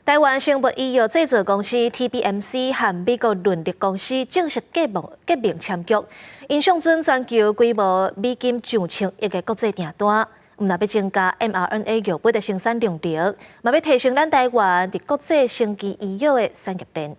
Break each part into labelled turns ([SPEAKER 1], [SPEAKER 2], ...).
[SPEAKER 1] 台灣生物醫藥製造公司 TBMC 和美國倫立公司正式結盟簽約，𪜶上陣全球規模美金上千億的國際訂單，毋但欲增加 mRNA 藥物的生產量能，嘛欲提升咱台灣佇國際生技醫藥的產業鏈。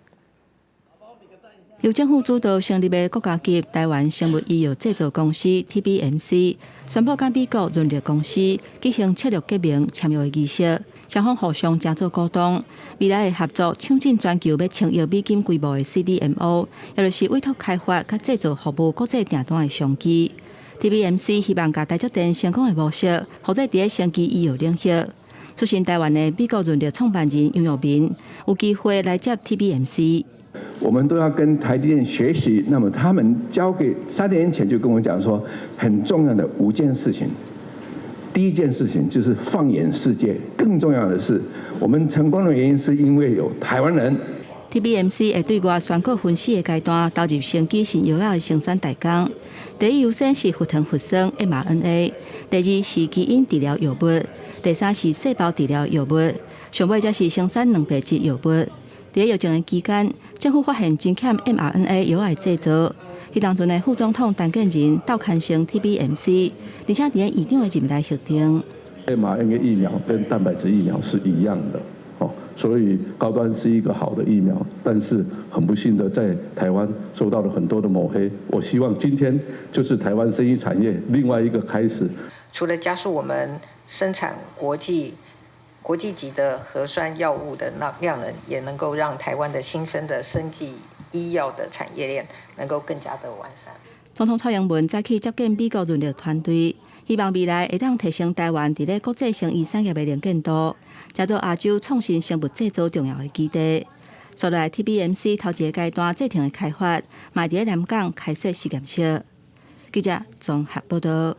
[SPEAKER 2] 由政府主導成立的國家級台灣生物醫藥製造公司 TBMC 宣布佮美國潤力公司舉行策略結盟簽約的儀式，雙方互相成做股東，未來會合作搶進全球欲千億美金規模的 CDMO，也就是委託開發佮製造服務國際訂單的商機。TBMC 希望共台積電成功的模式，複製佇咧生技醫藥領域。出身台灣的美國潤力創辦人楊岳民有機會來接 TBMC。
[SPEAKER 3] 我們都要跟台積電學習。那麼他們交給3年前就跟我講說，很重要的五件事情。第一件事情就是放眼世界，更重要的是，我們成功的原因是因為有台灣人。
[SPEAKER 2] TBMC 會對外宣告分四个階段投入生技新藥仔的生產大工。第一優先是核糖核酸 mRNA，第二是基因治療藥物，第三是細胞治療藥物，上尾才是生產蛋白質藥物。佇疫情的期間，政府發現真欠 mRNA 藥仔的製造。彼當陣的副總統陳建仁鬥牽成 TBMC，而且佇咧院長的任內核定。
[SPEAKER 4] mRNA 疫苗跟蛋白質疫苗是一樣的，哦，所以高端是一個好的疫苗，但是很不幸的在台灣受到了很多的抹黑。我希望今天就是台灣生醫產業另外一個開始。
[SPEAKER 5] 除了加速我們生產國際級的核酸藥物的那量能，也能夠讓台灣的新生的生技醫藥的產業鏈能夠更加的完善。
[SPEAKER 2] 總統蔡英文早起接見美國潤力團隊，希望未來會當提升台灣佇咧國際生醫產業的能見度，成做亞洲創新生物製造重要的基地。所來 TBMC 頭一个階段製程的開發，嘛佇咧南港開設實驗室。記者綜合報道。